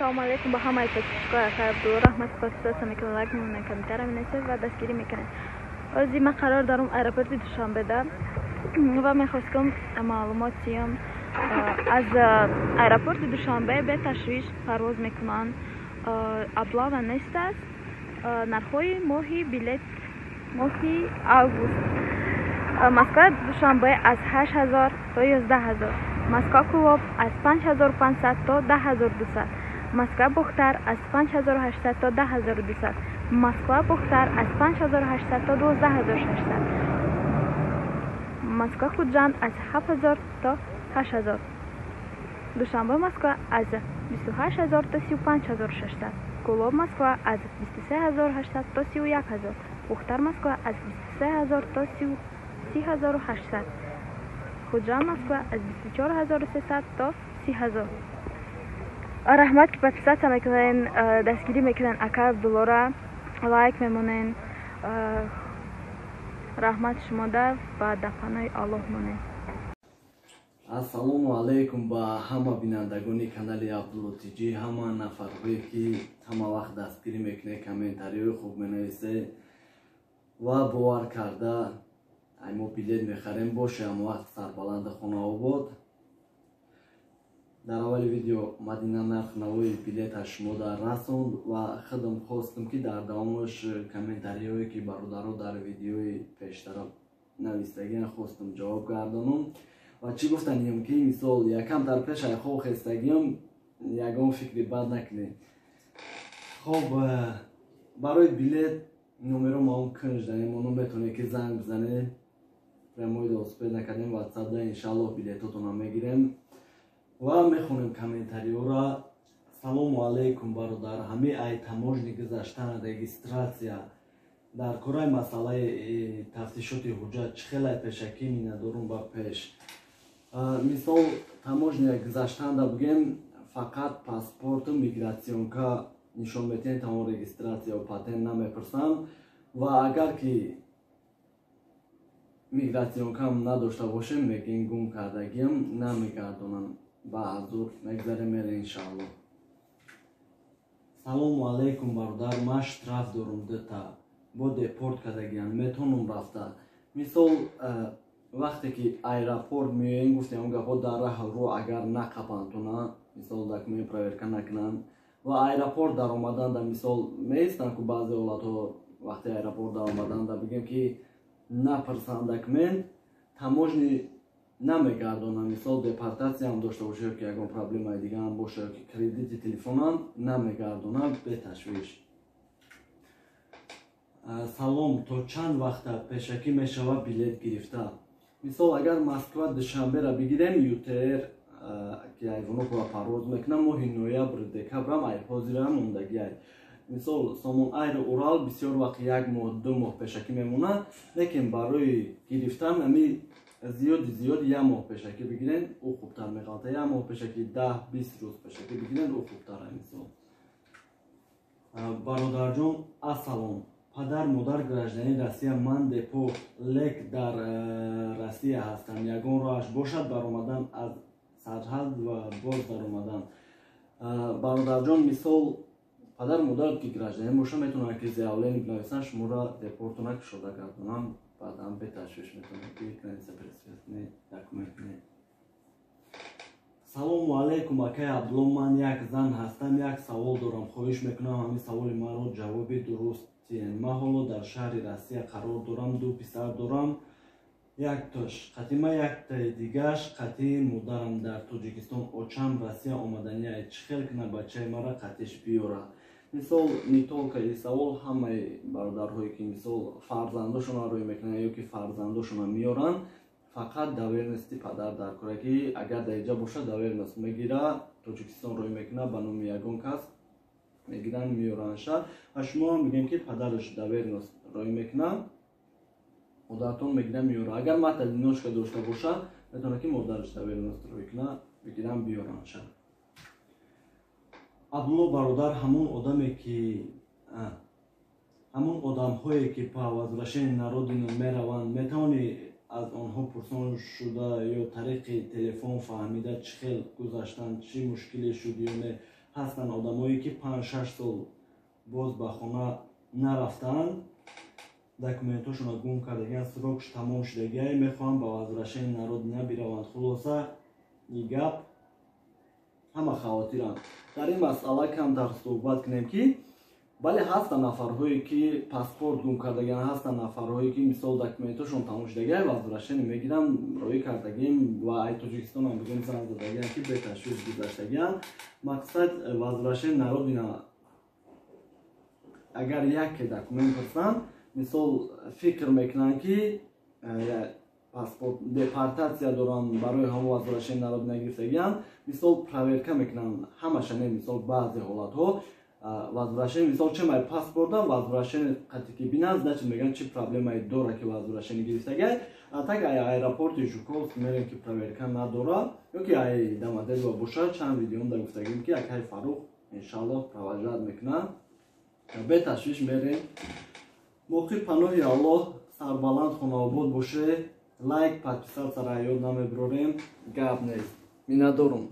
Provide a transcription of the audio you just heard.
Ассалому алайкум ба ҳамаи подписчикои акай Абдулло. Раҳмат, подписаться мекунед, лайк мемонед, комментария менависед ва дастгирӣ мекунед. Ҳозир ман қарор дорам аэропорти Душанбеда ва мехостам маълумот диҳам. Аз аэропорти Душанбе беташвиш парвоз мекунанд, облава нест аст. Нархҳои моҳи билет, моҳи август: Москва Душанбе аз 8000 то 11 000, Москва Кӯлоб аз 5500 то 10 200, Москва Бохтар аз 5800 то 10 200, Москва Бохтар аз 5800 то 12 600, Москва Хуҷанд аз 7000 то 8000, Душанбе Москва аз 28 000 то 35 600, Кӯлоб Москва аз 23 800 то 31 000, Бохтар Москва аз 23 000 то 30 800, Хуҷанд Москва аз 24 300 то 30 000. Раҳмат, ки подписаться мекунен, дастгирӣ мекунен акай Абдуллора, лайк мемонен. Раҳмат шумода ва дар паноҳи Аллоҳ монед. Ассалому алайкум ба ҳама бинандагони канали Абдулло Тиҷӣ, ҳама нафарҳое, ки ҳама вақт дастгирӣ мекунед, комментариҳои хуб менависед ва бовар карда ай мо билет мехарем. Боше ҳама вақт сарбаланди хонаобод. Дар аввали видео Мадина нарх навои билета шумода расонд ва худам хостам, ки дар давомаш комментариҳое, ки бародаро дар видеои пештара навистагиан, хостам ҷавоб гардонам. Ва чӣ гуфтаниям, ки мисол якам дар пеш ай хоб хестагиам, ягон фикри бад накунед. Хоб, барои билет номеро маом кунж данем, оно метавонед, ки занг бизанед. Прямой да успеть накардем, Ватсап да иншаллоҳ билетотонам мегирем ва мехонем комментариёра. Салому алайкум, бародар. Ҳами ай таможни гузаштан регистрация дар кораи масъалаи тафтишоти ҳуҷҷат чӣ хелай пешакӣ минадорум ба пеш. Мисол, таможня гузаштанда бигем, фақат паспорту миграционка нишон метиҳем, тамом, регистрация патент намепурсанд. Ва агар ки миграционкам надошта бошем, мегӯем гум кардагиам, намегардонам, ба ҳазур мегзарем, мере иншааллоҳ. Салому алайкум, бародар. Ман штраф дорум дута, бо депорт кардагиам, метавонам рафта? Мисол, вақте ки аэропорт меоем, гуфтем он гапҳо, дар раҳ рӯ агар нақапантона, мисол, документ проверка накунанд ва аэропорт даромаданда, мисол, меистанд ку баъзе ҳолатҳо, вақте аэропорт даромаданда, бигем, ки напурсанд документ, таможни намегардонанд. Мисол, депортатсияам дошта боша ё ки ягон проблемаи дигаам боша, ё ки кредити телефонам, намегардонанд беташвиш. Салом, то чанд вақта пешакӣ мешавад билет гирифта? Мисол, агар Москва Душанбера бигирем, ЮТР, ки ай Внуково парвоз мекунам, моҳи ноябр, декабрам ай ҳозирам мондагиай. Мисол, Сомон Айр, Урал бисёр вақт як моҳ, 2 моҳ пешакӣ мемонад, лекин барои гирифтан ами зиёди зиёд як моҳ пешакӣ бигирен, ӯ хубтар меғалта. Як моҳ пешакӣ, 10-20 рӯз пешакӣ бигирен, ӯ хубтар. Мисол, бародарҷон, ассалом. Падар модар гражданини Россия, ман депорт, лек дар Россия ҳастам. Ягон роҳаш бошад баромадан аз сарҳад ва боз даромадан? Бародарҷон, мисол, падар модар ки гражданин боша, метавонанд, ки заявление бинависанд, шуморо депортона кушода гардонанд. Баъдан беташвиш метавонед, ки граница пересекать, документ не. Салому алайкум, акай Абдулло. Ман як зан ҳастам, як савол дорам. Хоҳиш мекунам, ҳамин саволи маро ҷавоби дуруст диҳед. Ман ҳоло дар шаҳри Россия қарор дорам, ду писар дорам, яктош қатима, яктаи дигааш қатъи модарам дар Тоҷикистон. Очам Россия омаданияй, чӣ хел кина бачаи мара қатиш биёра? Мисол, не только и савол, ҳамаи бародарҳое, ки, мисол, фарзандошонро рӯй мекунанд ё ки фарзандошонро меёранд, фақат доверенности падар дар кора, ки агар дар иҷа бошад, доверенность мегира, Тоҷикистон рӯй мекунад, ба номи ягон кас мегиранд, меёрандша. Ва шумо мегӯем, ки падараш доверенность рӯй мекунад, модаратон мегиранд, меёрад. Агар мать одиночка дошта бошад, метавонад, ки модараш доверенность рӯй кунад, бигиранд, биёрандша. Абдулло бародар, ҳамон одаме ки ҳамон одамҳое, ки по возвращению на родину мераванд, метавонӣ аз онҳо пурсон шуда ё тариқи телефон фаҳмида, чӣ хел гузаштанд, чӣ мушкиле шуд ё не? Ҳастанд одамое, ки 5-6 сол боз ба хона нарафтаанд, документҳошонро гум кардагиан, срок ш тамом шудагиай, мехоҳанд ба возвращение на родина бираванд. Хулоса, и гап ҳама хавотиранд. Дар ин масъала камтар суҳбат кунем, ки бале, ҳастанд нафарҳое, ки паспорт гум кардагиан, ҳастанд нафарҳое, ки мисол документҳошон тамом шудагиай, возвращение мегиранд, роӣ кардагим ва ай Тоҷикистонам бигӯем, занг задагиан, ки беташвиш гузаштагиан. Мақсад, возвращение на родина агар яке документ пурсанд, мисол, фикр мекунанд, ки паспорт депортатсия доранд, барои ҳамо возвращение на родина гирифтагиан. Мисол, проверка мекунанд ҳамаша не, мисол, баъзе ҳолатҳо возвращение, мисол, чемай паспорта возвращение қати ки бинанд, значит, мегӯянд, чи проблемае дора, ки возвращение гирифтагиай. А так ай аэропорти Жуковский мерем, ки проверка надора, ё ки ай Домодедово бошад. Чанд видеом да гуфтагим, ки акай Фарух иншаллоҳ провожать мекунанд, беташвиш мерем. Боқӣ паноҳи Аллоҳ, сарбаланд, хонаобод боше. Лайк, подписаться ра ёд намебирорем, гап нест, миннатдорум.